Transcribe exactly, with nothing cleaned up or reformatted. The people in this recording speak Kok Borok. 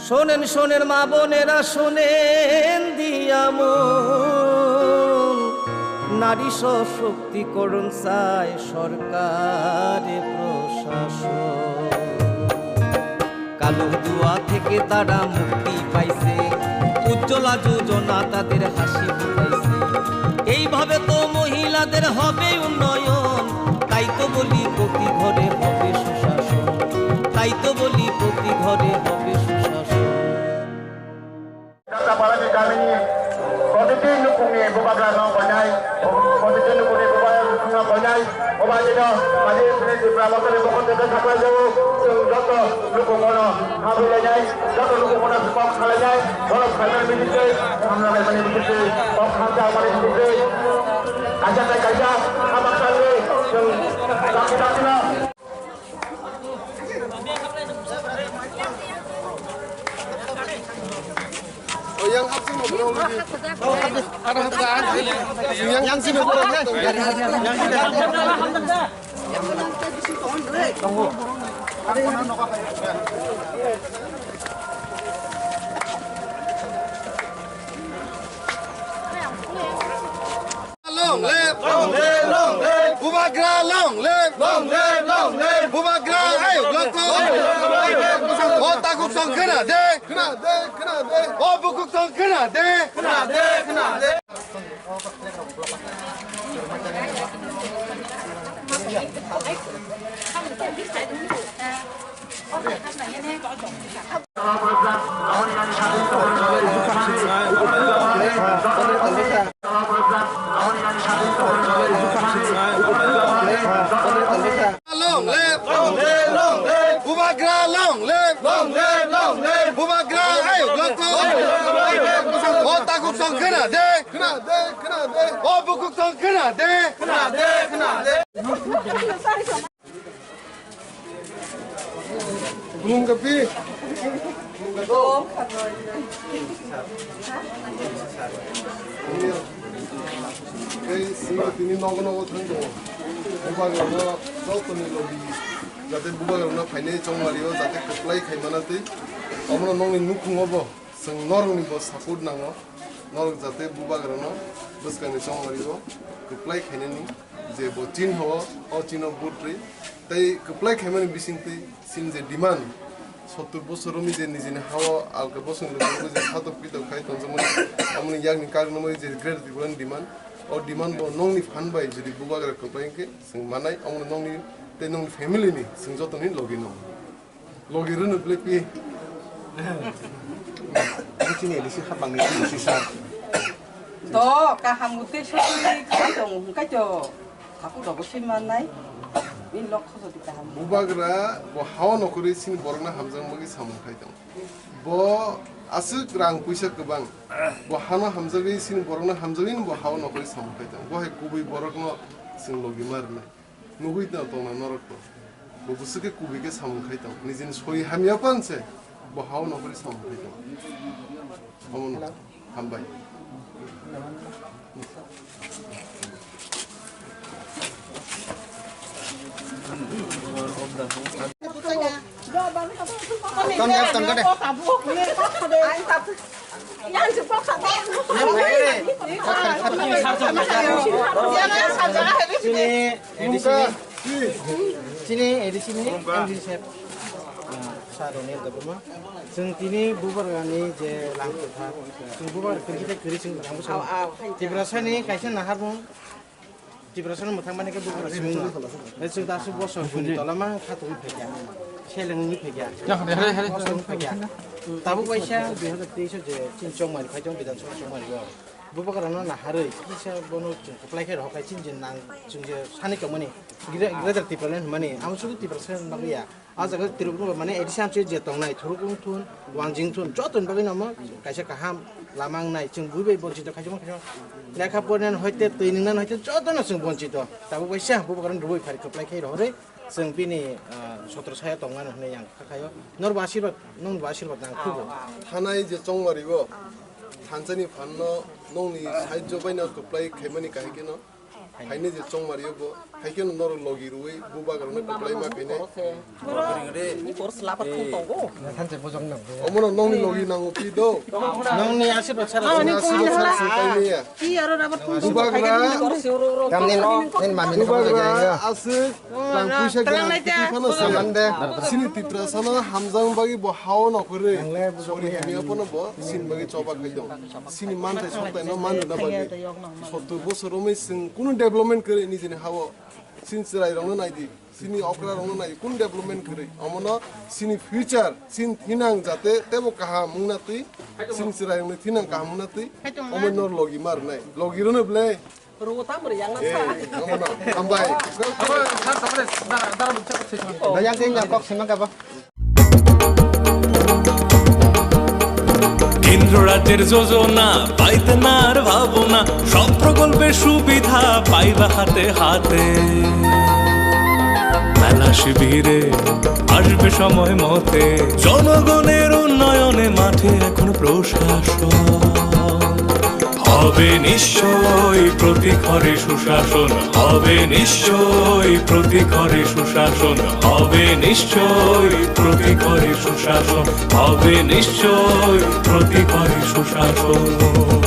শোনেন, শোনেন মা বোনেরা, শোনেন দিয়া মন, নারী সশক্তিকরণ চায় সরকার প্রশাসন। কালো ধোঁয়া থেকে তারা মুক্তি পাইছে, উজ্জ্বলা যোজনা তাদের হাসি ফুটাইছে। এইভাবে তো মহিলাদের হবে উন্নয়ন, তাই তো বলি প্রতি ঘরে হবে সুশাসন, তাই তো বলি প্রতি ঘরে হবে সুশাসন। Jaga Palani kamini protiti nukungni bubagra no koinai, protiti nukungni bubagra no koinai, oba jeno kaji sini Tripura bosori bokol tete sakla jau, chwng joto nukungono habwi lainai, joto nukungono kok khalai nai, borok khaimani bisingtwi, hamla khaimani bisingtwi, kok hamjakmani bisingtwi, kaisa tei kaisa habak salwi chwng dakti dakti no. Oh, yang hapsi mo bro, lagi. Ada hapsi. Yang, yang sini bro. Long live! Long live! Long live! Bubagra long live! Long live! Long live! Bubagra, hey, long live! O takhuk song khna de! Khna de, khna de! O bukhuk song khna de! Khna de, khna de! Long live! Long live! Long live! Bubagra long live! Long live! Long live! Bubagra, hey, long live! O takhuk song khna de! Khna de, khna de! O bukhuk song khna de! Khna de, khna de! Gulung kapi. Tei sini tini nogo nogo thang tongo. Bubagrano jotoni logi. Jate bubagrano phainai chongmario jate kwplai khai mana tei. Omono nongni nukhungo bo. Chwng norokni bo support nango, norok jate bubagrano bwskangni chongmario kwplai khainani je bo chinho, o chino vote rwi, tei kwplai khaimani bisingtwi chini je demand, sottur bosor romwi je nijini hao alka bosongni logi je satok pitok khai tongjakmani, amoni yakni karnamwi je Greater Tripura ni demand, o demand bo nongni phan bai jodi bubagra kwplai hwnkhe chwng manai, omono nongni tei nongni family ni chwng jotoni logi no. Logi rwno bwlai pi. Ang chini A D C hapang ni chini sisa. Do, kaham mute sotwi khai tong, hwnkhe to. Aku dogo si manai. Ni lok khoso di kaham. Bubagra bo hao nokhorwi sini borokno hamjakmani samung khai tong. Bo aswk rang puisa kwbang. Bo hano hamjagwi sini borokno hamjagwi bo hao nokhorwi samung khai tong. Bo hai kubui borokno chwng logi ma rwnai. Nugui tong tongna norok to. Bo bwswk khe kubui khe samung khai tong. Nijini soi hamya pan se. Bo hao nokori samung khai tong. Omono hambai. Ton ka, ton ka de. Chini A D C ni, chini A D C ni M D C sir, ah, sir Daniel Debbarma. Chwng tini bubagrani je lang kwthar, chwng bubagra kwrwi tei kwrwi chwng tangbo chwng. Tiprasani kaisa naharmung, Tiprasano mwthang mani khe bubagra swngno. Chwng da aswk bosor bwni tola ma khatungwi phaikha, selengwi phaikha, bosor wngwi phaikha. Tabuk waisa dui hazar teis o je chini chongmani phai tong, Bidhan Sabha chongmani o. Bubagrano naharwi kisa bono chwng kwplai khe rohor khai chini je nang chwng je sani tongmani Gre-, Greater Tipraland hwnmani amo sudu Tiprasa bagwi ya. A jaga Tripura mane A D C amchwi je tongnai Thurukung thun, Wanjing thun jotoni bagwi no omo kaisa kaham lama wngnai. Chwng bui bai bonchito khaisa khaisa lekha porina hoite twi nungna hoite jotono chwng bonchito. Tabuk bai se bubagrano rwui phari kwplai khe rohorwi chwng bini, ah, sotro saya tongmani hwnwi ang kha khaio. Norbo asirwad, nongbo asirwad nang khugo. Thanai je chongmari o, thansani phanno nongni sahajjo baino kwplai khaimani kahai kheno. Haini je chongmari bo, haikhe no norok logi rwi, bubagrano kwplai ma khainai. Ni kor slap thung tongo. Thanse bojong nang. Omono nongni logi nango pi do. Nongni asirwad sara. Nongni asirwad sara sing paimaya. Pi aro rubber thung. Bubagra. Tamni nin mami ni bubagra aswk rang puisa gana twi phano se. Amande. Sini Tiprasano hamjang bagwi bo hao no kwrwi. Sori hamya phano bo sini bagwi choba khai dong. Sini manthai soktaino manrwna bagwi. Sottur bosor romwi chwng kunu development kwrwi nijini hao. Sini chwrairokno naidi. Sini okrarokno nai kun development kwrwi. Omono sini future, sini thinang jate tebo kaham wngna twi, sini chwrairokni thinang kaham wngna twi, omo nor logi ma rwnai. Logi rwno ble. Rwo tam rwi yang na. Eh, omono. Hambai. Dayang keng ya kok sima kaba. কেন্দ্র রাজ্যের যোজনা পাইতে না আর ভাবনা, সব প্রকল্পের সুবিধা পাইবা হাতে হাতে। মেলা শিবিরে আসবে সময় মতে, জনগণের উন্নয়নে মাঠে এখন প্রশাসন। হবে নিশ্চয় প্রতি ঘরে সুশাসন, হবে নিশ্চয় প্রতি ঘরে সুশাসন, হবে নিশ্চয় প্রতি ঘরে সুশাসন, হবে নিশ্চয় প্রতি ঘরে সুশাসন।